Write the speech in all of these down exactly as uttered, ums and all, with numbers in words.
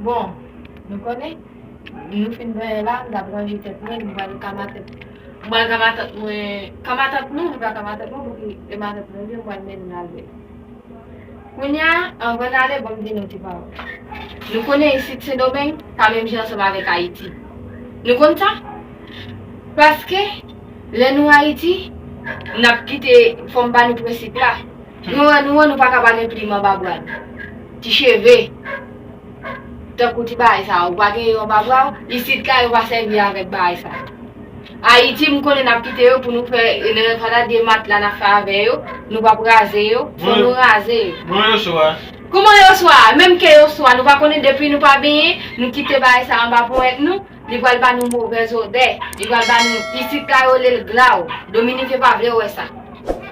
Bon, nou konnen, nou fin benyen la, nou ap ranje tèt nou, nou pral ka matant. Mwen ka matant mwen, ka matant nou, nou pa ka matant mwen, pouki e matant mwen, mwen pral mennen l al byen. Kounye a, anvan n ale, ban m di nou ti pawòl. Nou konnen isit Sendomeng pa menm jan ansanm avèk Ayiti. Nou konn sa? Paske, lè nou Ayiti, n ap kite fòm pa nou prensip la. Nou wè nou an, nou pa ka pa gen plim anba bra n. Ti cheve. Tankou ti bagay sa, ou pa gen yo anba bra w, isit la yo pa sèvi avèk bagay sa. Ayiti, m konnen n ap kite yo pou nou fè, lè fada de matla n ap fè avè yo, nou p ap raze yo, fò nou raze yo. Bon, yo swa. Kouman yo swa? Menm ke yo swa, nou pa konnen depi nou pa benyen, nou kite bagay sa anba ponyèt nou, li pral ba nou movèz odè, li pral ba nou, isit la yo rele l glaw, Dominiken pa vle wè sa.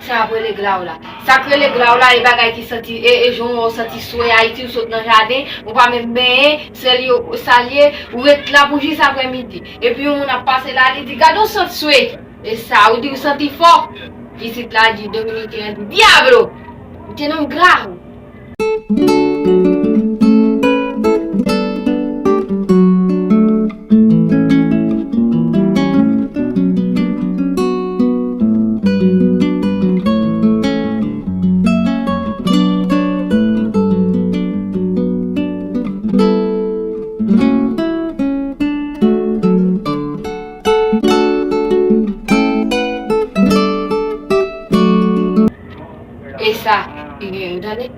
Sa ap rele glaw la. Sa k rele glaw la, e bagay ki santi, e, e jan w santi swe Ayiti, ou sot nan jaden, ou pa menm benyen, sèl yo, sa l ye, ou ret la pou jis aprèmidi. Epi yon moun ap pase la, li di, "Gad yon sant swe." E sa, ou di ou santi fò. Isit la di, Dominiken an di, "Diablo!" Ou te nan grav. E sa, ou tande?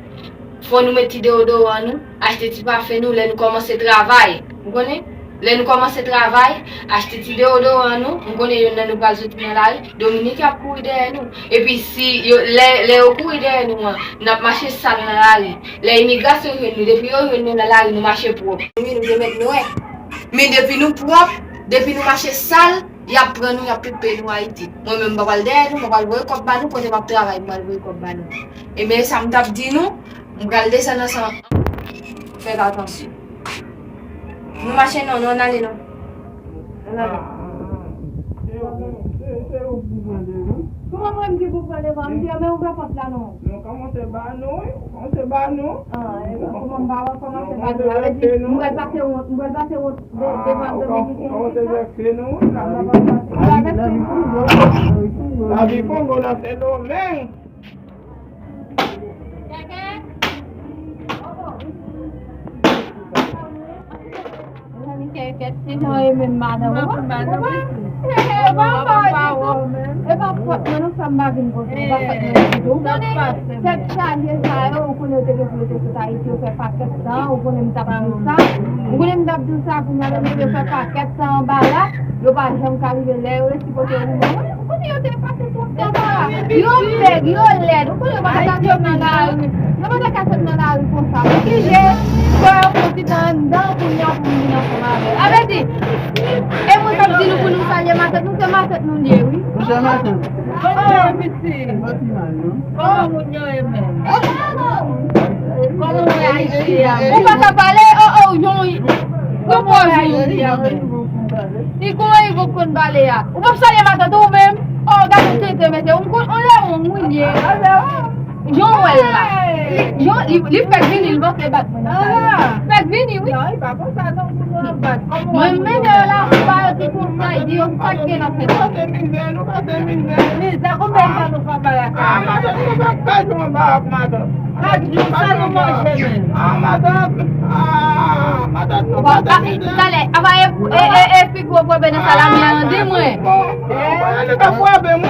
Fò nou met ti deodoran nou, achte ti pafen nou lè nou kòmanse travay. Ou konnen? Lè nou kòmanse travay, achte ti deodoran nou. M konnen yonn nan nou pral soti nan lari, Dominik ap kouri dèyè nou. Epi si yo, lè, lè yo kouri dèyè nou an, n ap mache sal nan lari. Lè imigrasyon jwenn nou, depi yo jwenn nou nan lari, nou mache pwòp. Wi, nou te mèt nwè. Men depi nou pwòp, depi nou mache sal, y ap pran nou, y ap pimpe nou Ayiti. Mwen menm, m pa pral dèyè nou, mwen pral voye kòb ba nou, kote m ap travay, m pral voye kòb ba nou. E men sa m t ap di nou, m pral desann ansanm. Fè atansyon. Nou mache non, non, n ale non. N ale. Kòman mwen m ki pou pran devan? M di, men ouvè pòt la non. Nou kòmanse ba nou, wi. Kòmanse ba nou. Ah, e kòman m ba w, kòmanse ba nou. Sa vle di, m pral pase wont, m pral pase wont de-, devan Dominiken. Kòmanse vèkse nou, wi. Lavi Kongo nan Sendomeng. Mezanmi, kèkèt, se jan e menm madanm ou wè. E pa fòt mwen non, sa m pa vin kote, e pa fòt mwen ditou. Tande, tèt chaje sa yo, ou konnen yo te gen pou yo te sot Ayiti, yo fè pakèt tan, ou konnen m t ap di w sa. Ou konnen m t ap di w sa, kounye a, yo fè pakèt tan anba la, yo pa janm ka rive lè yo resi pote wouman. Ou konnen yo te pase twòp tan anba la. Yo bèg, yo lèd, ou konnen yo pa ta sot nan lari. Yo pa ta ka sot nan lari konsa. Oblije fè yon ti tan anndan kounye a pou m vin ansanm avè l. Sa vle di, e mwen k ap di nou pou nou salye matant nou, se matant nou l ye, wi. Ou se matant? Oh, piti. Ou pa ti mal, non? Kòman moun yo ye menm? Kòman w wè Ayiti a? Ou pa ka pale, oh, oh, jan w pran pòz ou di a menm. Li konn, li konn pale a. Ou p ap salye matant ou menm? Oh, gade tenten mesye. Ou konn, on lè on moun ye. Jan w wè l la. Jan li, li fèk vini, li panse bat mwen nan kay. Fèk vini, wi. Mwen mennen yo la, pou ba yo ti konsèy, di yo sa k gen nan fè. Mizè, konbyen tan nou travay ak sa? Chak jou, sa nou manje menm. Talè, apa e, e, e, e figi w frape nan salami a, non, di mwen.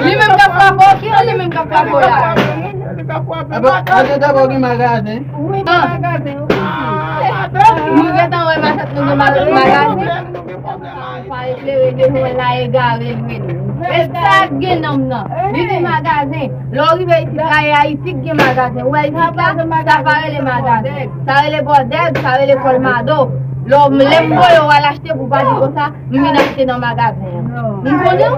Li menm k ap frape w, ki li menm k ap frape w la? Epa, andedan pa w gen magazen? Wi, gen magazen, wi. Nou gentan wè matant nou gen ma-, magazen. Pa eklere, gen jwèt la egare l menm. E sa k gen nanm nan. Li gen magazen. Lè w rive isit la, e Ayiti k gen magazen. Ou wè isit la, sa pa rele magazen. Sa rele bòdèg, sa rele kòlmado. Lè w, lè m voye w al achte pou w pa di konsa, m vin achte nan magazen an. M konnen w.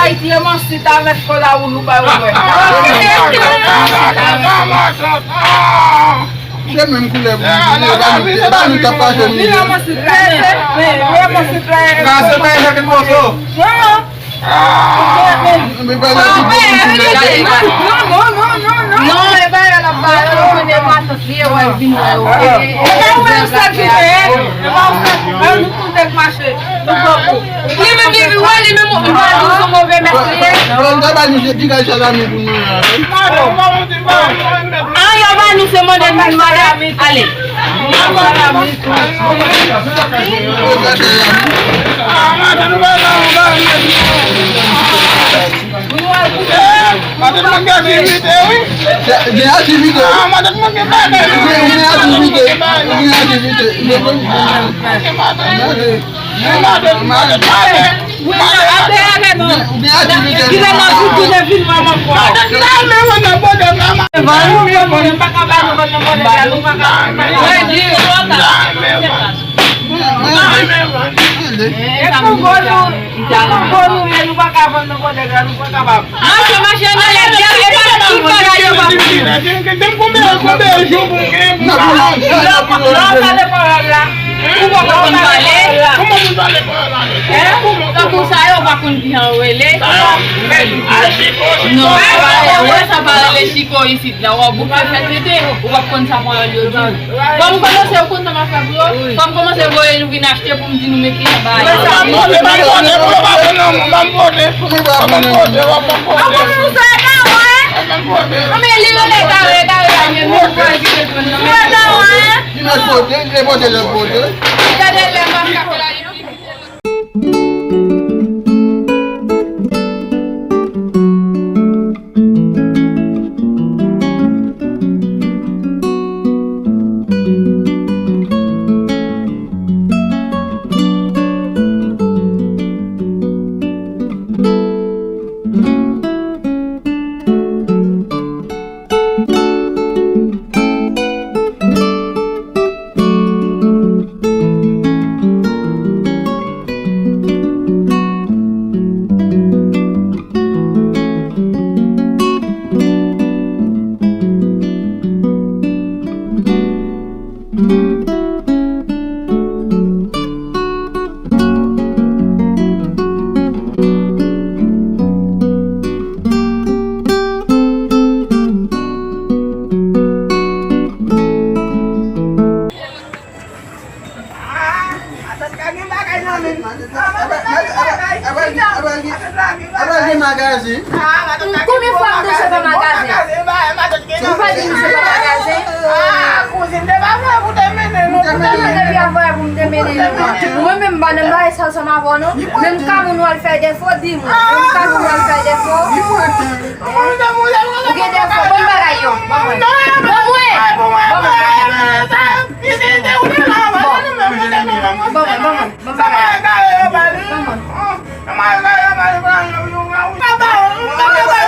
Ayiti, e mansit avèk kola ou nou bay ou wè. Se menm koulè pou nou, e pa nou, e pa nou k ap fache nou. Li nan mansit la, men, men, li nan mansit la. Nan se pa e jete moso. Non. Non, non, non, non, non. Non, e bagay la ba yo, yo konnen matant li, e wè l vin wè yo. E pa ou menm sèl ki fè, e pa ou sèl, e nou tout nèg mache. Li menm li, wè li menm, m pa di w se move mèt li ye. Bon, ta ba nou se ti kay salami pou nou. Ah, yo ba nou se mande nou mande. Ale. Maten mwen gen aktivite, wi. Gen aktivite. Ah, maten mwen gen bagay. Gen aktivite. Gen aktivite. Gen aktivite. Maten, maten, maten. Wi, apre avè nou. Ki lè n ap vin tounen vin manman kwa. Maten, maten, maten, maten. E pou bon nou, e pou bon nou ye, nou pa ka vann nan kote la, nou pa kapab. Mache, mache, nan lè byen, e pa tout bagay yo pa pou nou. Lè w pale pawòl la, ou pa konn pale. Tankou sa yo pa konn kijan yo rele. Non, sa pa rele chiko isit la. W ap bouke fè tete, ou p ap konn sa pawòl yo di. Fò m kòmanse, ou konn sa m ap fè pou yo? Fò m kòmanse voye nou vin achte pou m di nou men kijan bagay yo ye. Anben, li rele Gare, Gare la, men nou pral kite zòn nan. Gade lè m ap chape la, li vin. Mwen menm m pa nan bagay sa ansanm avè w non. Menm ka moun w al fè defo, di mwen. Menm ka moun w al fè defo. Ou gen defo, bon bagay yo. Bon mwen. Bon mwen. Bon mwen. Bon mwen. Bon mwen. Bon mwen. Bon mwen. Bon mwen.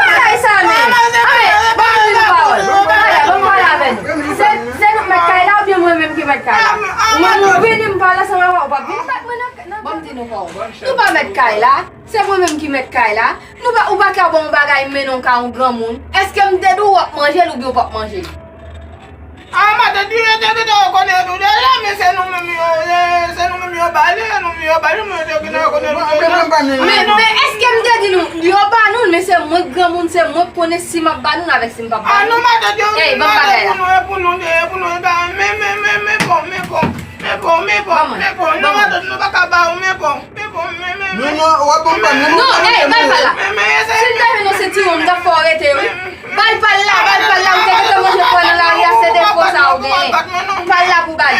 Bagay sa menm. Anben, ban m di nou pawòl. Anben, ban m pale avè nou. Se, se nou k mèt kay la oubyen mwen menm ki mèt kay la? Ou menm ou vini, m pale ansanm avè w, ou p ap vin bat mwen nan, nan. Ban m di nou pawòl. Nou pa mèt kay la. Se mwen menm ki mèt kay la. Nou pa, ou pa ka ban yon bagay m mennen w ka yon granmoun. Èske m te di w w ap manje l oubyen w p ap manje l? Ah, matant, yo te gentan rekonèt ou deja, men se nou menm yo, se nou menm yo ba li, se nou menm yo ba li, men yo te gentan rekonèt ou deja. Men, men èske m te di nou, yo ba nou l, men se mwen k granmoun, se mwen k konnen si m ap ba nou l avèk si m p ap ba nou l. Ah non, matant, yo, matant, pou nou, e pou nou, e pou nou, e ba, men, men, men, men bon, men bon, men bon, men bon, men bon, non, matant, nou pa ka ba ou, men bon. Non, non, w ap ban m pa, non, non, ey, bay pa l la. Si l te vin nan sentiwon, m t ap fè w rete, wi. Bay pa l la, bay pa l la, ou te gentan manje pwa nan lari a, se defo sa ou genyen. Pa l la pou ba l.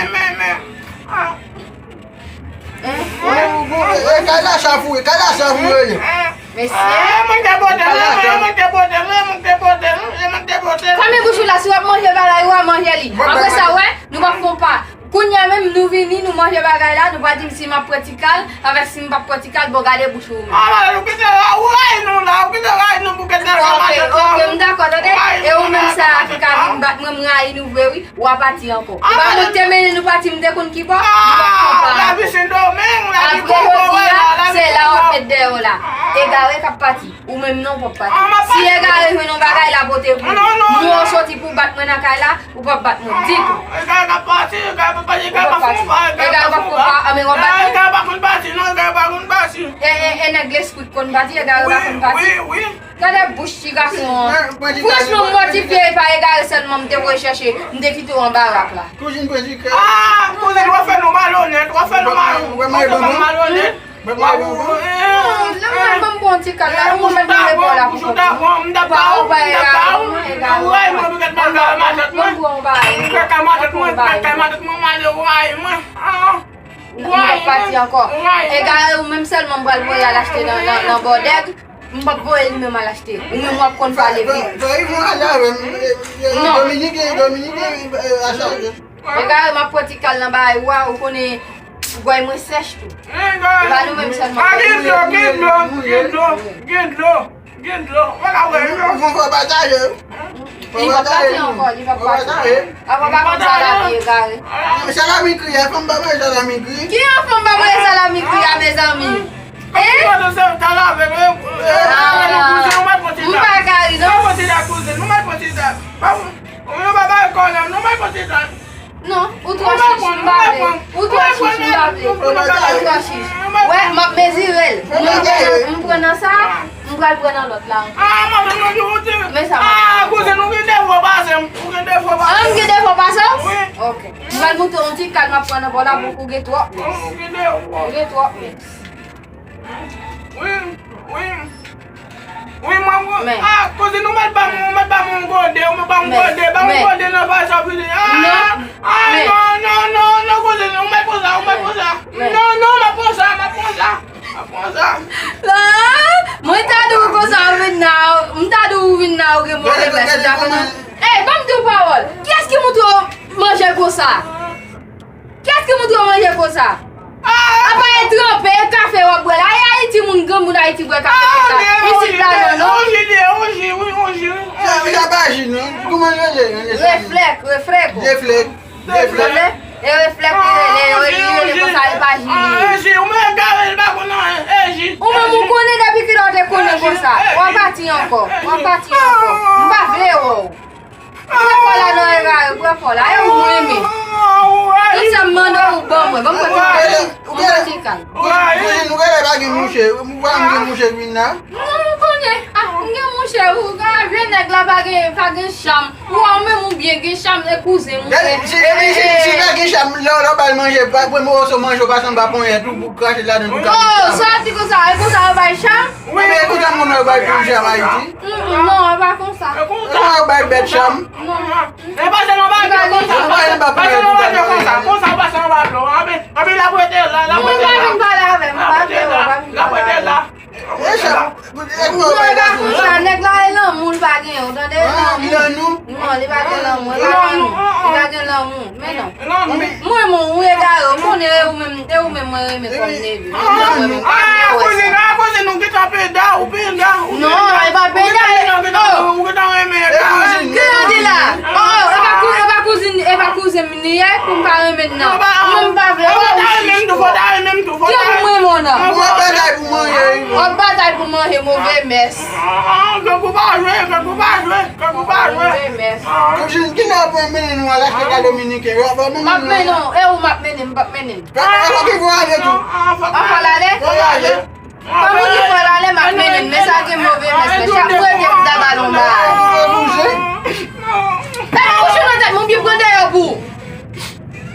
Hein? Bon, bon, e, e, kay la chavire, kay la chavire, ye. Mesye. Kay la chavire. Fèmen bouch ou la, si w ap manje bagay ou a, manje li. Apre sa, wè, nou p ap fè w pa. Kounye a menm, nou vini, nou manje bagay la, nou pa di m si m ap pran ti kal, avèk si m p ap pran ti kal, bon, gade bouch ou menm. Ah, ou kite la, ou rayi nou la, ou kite rayi nou pou kite la, matant la. Ok, ok, m dakò, tande. E ou menm sa a ki ka vin bat mwen, m rayi nou vre, wi. W a pati ankò. Ou pa mwen te mennen nou pati, m te konn ki bò, nou p ap fè w pa ankò. Apre jodi a, se la w ap met dèyè w la. Egare k ap pati. Ou menm non, w p ap pati. Si egare jwenn yon bagay, l a pote pou ou. Mwen w soti pou w bat mwen nan kay la, ou p ap bat mwen ditou. Egare k ap pati, egare p ap pati, egare p ap fè yon pa, egare p ap fè yon pa, anben w ap bat mwen. Egare pa konn pati, non, egare pa konn pati. E, e, e nèg lespri k konn pati, egare pa konn pati. Wi, wi, wi. Gade bouch ti gason an. Franchman, m mòtifye pa egare sèlman m te voye chèche, m te kite w anba rak la. Kouzin pran ti kal. Ah, kouzin, w ap fè nou malonèt, w ap fè nou malonèt. Mwen, mwen, mwen, mwen. Mwen, mwen, mwen. Lè mwen ban m bon ti kal la, ou mèt nan lekòl la pou kont ou. Ou pa, ou pa egare mwen, egare mwen. Mwen pran yon bagay. Mwen pran yon bagay. Ou p ap pati ankò. Egare ou menm sèlman m pral voye al achte nan, nan, nan Bòdèg. M p ap voye li menm al achte. Ou menm w ap konn pale vit. Non. Dominiken, Dominiken, e, a chaje. Egare, m ap pran ti kal nan bagay ou a, ou konnen gway mwen sèch tou. E pa nou menm sèlman. Ah, gen dlo, gen dlo, gen dlo, gen dlo, gen dlo. Ou pa ka wè, non. Fò, fò pataje. Li p ap pati ankò, li p ap pati. Apa pa konn salami egare. Salami kri, a fanm pa manje salami kri. Ki yon fanm pa manje salami kri a, mezanmi? Hein? M pa ka ri, non. Non, ou twò chich, m pa vle. Ou twò chich, m pa vle. Ou twò chich. Wè, m ap mezire l. M pran nan, m pran nan sa, m pral pran nan lòt la ankò. Men sa m ap fè. Ah, m gen defo pase w? Wi. Ok. M pral montre yon ti kal m ap pran nan bò la, pou ou gen twòp mès. Ou gen twòp mès. Wi, wi. Wi, mwen, mwen, ah, kouzin, ou mèt ban mwen, ou mèt ban mwen yon gode, ou mèt ban mwen yon gode, ban mwen yon gode nan pa sa vini. Ah, ah, non, non, non, non, kouzin, ou mèt pran sa, ou mèt pran sa. Non, non, m ap pran sa, m ap pran sa, m ap pran sa. Ah, mwen ta di w konsa ou vin la, m ta di w vin la, ou gen move mès, ou ta konn. Ey, ban m di w pawòl. Kiyès ki montre w manje konsa? Kiyès ki montre w manje konsa? Apa e tranpe, e kafe w ap bwè la. E Ayiti moun, granmoun Ayiti bwè kafe konsa. Isit la non, non. Yon ji, yon ji, wi, yon ji, wi. Sa, sa pa ji, non. Kòman yo rele, rele sa? Reflèk, reflèk. Reflèk, reflèk. E reflèk li rele, yo li rele konsa, e pa ji li ye. Ah, e ji, ou menm egare, li pa konn anyen, e ji. Ou menm ou konnen depi kilè w te konnen konsa. W ap pati ankò, w ap pati ankò. M pa vle wè w. Pran kò la non, egare, pran kò la. E ou mwen renmen. Tout sa m mande w, ou ban mwen. Ban m pran ti kal. Ou pran ti kal. Kouzin, nou genlè pa gen mouche. Ou pa gen mouche vin la. Non, ou konnen. Ah, m gen mouche, ou ka vye nèg la pa gen, pa gen chanm. Ou a menm ou byen gen chanm, e kouzin m. Si, si, si pa gen chanm, lè w ba l manje, pa premye oso manje w pase anba ponyèt ou pou krache ladan l pou kache chanm. Oh, sa di konsa, e konsa yo bay chanm? Wi, e konsa moun yo bay pou chanm Ayiti? Mm, non, e pa konsa. E konsa yo bay bèt chanm? Non. E pase nan bagay konsa. Pase nan bagay konsa. Konsa, pase nan bagay. Anpil, anpil, l ap rete la, l ap rete la. Mwen pa vin pale avè m, m pa vle w, pa vin pale avè m. L ap rete la. Nèg la, e lanmou l pa genyen, w tande? Lanmou. Non, li pa gen lanmou, li pa gen lanmou, li pa gen lanmou. Men non. Mwen, mwen, ou egare, ou konnen e ou menm, e ou menm mwen renmen kòm neve. Ou pa vle wè sa. Kounye a, kounye a, nou gentan peda, ou peda, ou peda. Non, e pa peda, e, oh. Ou gentan renmen egare. Ki yo di la? Oh, e pa kou-, e pa kouzin, e pa kouzen m li ye pou m pa renmen l, non. Mwen m pa vle. Fò ta renmen m tou, fò ta renmen m tou, fò ta renmen m tou. Ki pou mwen, mon non? Ou ap batay pou manje, wi. W ap batay pou manje, move mès. Ah, ah, kèk ou pa jwe, kèk ou pa jwe, kèk ou pa jwe. Move mès. Kouzin, kilè w ap mennen nou al achte gade dominiken? M ap mennen w, e ou m ap mennen, m p ap mennen. Fò ki fò ale tou. Fò l ale? Fò l ale. Kòman ki fò l ale, m ap mennen l, men sa gen move mès, men chak fwa te da balon ba. Fè m kouche nan tèt mwen, byen pran dèyè pou ou.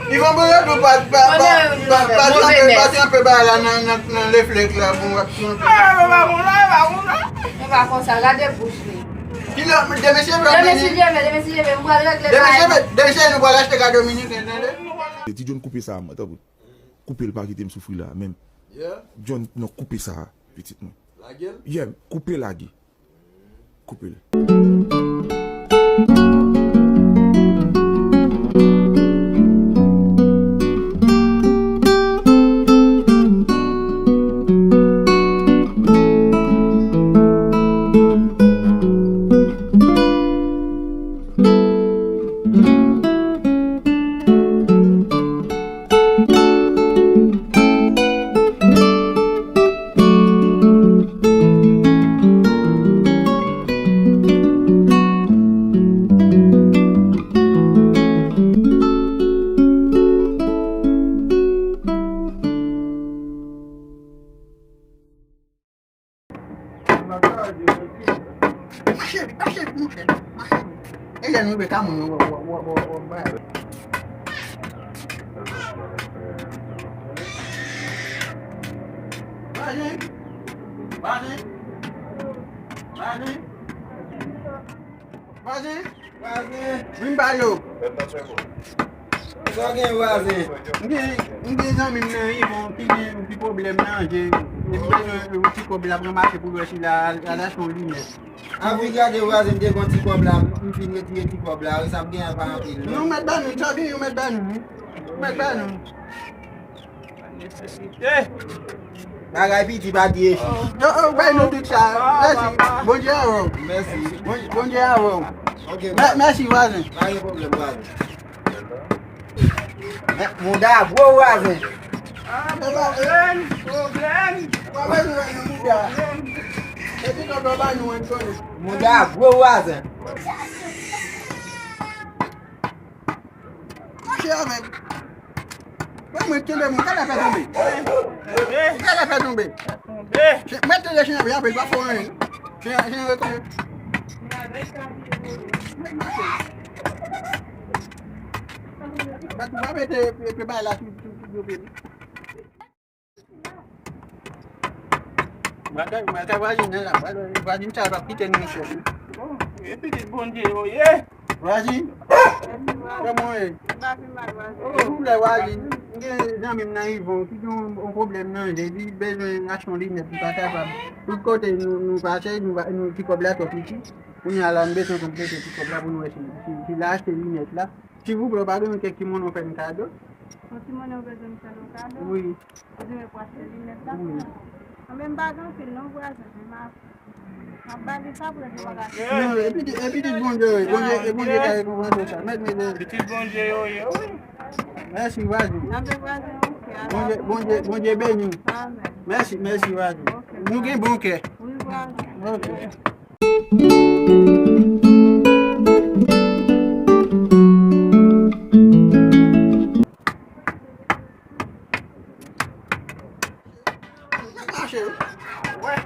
Ivan Boyodou pa, pa, pa, pa, pa tranpe, pa tranpe bagay la nan, nan, nan reflèks la, bon, w ap tranpe. E pa konsa, gade bouch li. Kilè, demen si Ivan vini. Demen si Ivan vini, demen si Ivan vini, m pral regle bagay. Demen si Ivan, demen si nou pral achte gade dominiken, tande? Ti John koupe sa, mwen, tanpri. Koupe l, pa kite m soufri la menm. Yeah. John, non, koupe sa, pitit mwen. Lage l? Yeah, koupe lage. Koupe l. Mache, mache, monchè, mache. E lè nou rive Kamon, w, w, w, w, w, w, bay. Vwazen, vwazen, vwazen. Vwazen. Vwazen. Vin ba yo. Sa w gen, vwazen? M gen, m gen zanmi m nan Yvon ki gen yon ti pwoblèm nan je. Li bezwen yon ti kòb, l ap ranmase pou l wè si l al, al achte yon linèt. Anvi gade, vwazen, m te gen yon ti kòb la, m fin retire ti kòb la, wi, sa p gen pa anpil, non. Non, mèt ba nou, sa gen, yo mèt ba nou, wi. Mèt ba nou. Nesesite. Bagay piti pa di echi. Yo, yo, bay nou tout sa. Mèsi. Bondye avè w. Mèsi. Bon-, Bondye avè w. Ok. Mè-, mèsi, vwazen. Pa gen pwoblèm, vwazen. Mè-, mouda gwo, vwazen. Ah, pwoblèm, pwoblèm. Pa bezwen wè nou mouda. Epi tonton ba nou, Anthony. Mouda gwo, vwazen. Mache avè m. Wè mwen kenbe moun, gade afè tonbe. Gade afè tonbe. Mwen tande chen an, apre l pa fè anyen. Chen an, chen an rekonèt. Mèt mache. Mèt ou pa mete pye, pye bay la sou, sou, sou pye. Bagay, bagay vwazen nan la, vwazen sa pa kite nou chèf. Bon, e pitit Bondye yo ye. Vwazen, kòman w ye? M pa pi mal, vwazen. Silvouplè, vwazen, m gen zanmi m nan Yvon ki gen yon, yon pwoblèm nan je, li bezwen achte yon linèt, li pa kapab. Tout kote nou, nou pase, nou, nou ti kòb la twò piti. Kounye a la, nou bezwen konplete ti kòb la pou nou wè si, si, si l achte linèt la. Silvouplè, ou pa gen yon kèk ti monnen w fè n kado? Yon ti monnen w bezwen m fè nou kado? Wi. Ou di mwen pou achte linèt la pou mwen? Anben, m pa gen anpil non, vwazen, men m a, m ap ba li sa pou lè se bagay. Non, epi di, epi di Bondye, Bondye, e Bondye ta rekonpanse w sa. Mèt, mèt, mèt. Pitit Bondye yo ye, wi. Mèsi, vwazen. Anben, vwazen, ok. Bondye, Bondye, Bondye beni w. Amèn. Mèsi, mèsi, vwazen. Ok. Nou gen bon kè. Wi, vwazen. Ok. Mèt mache, wi.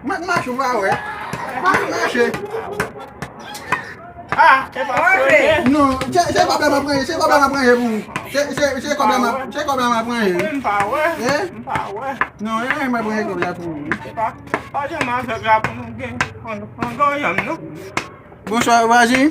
Mèt mache, ou pa wè. Mèt mache. Ah, e pa vre. Non, se, se kòb la m ap pran, se kòb la m ap pran pou ou. Se, se, se kòb la m ap, se kòb la m ap pran. Wi, m pa wè. Eh? M pa wè. Non, e, e, m ap pran kòb la pou ou. E pa, pa janm avèg la pou nou gen. Pran, pran gòyòm, non. Bonswa, vwazen.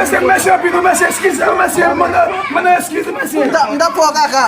mesye, mesye, anpil, mesye, eskize, mesye, mande, mande eskize, mesye. M t ap, m t ap fè w kaka.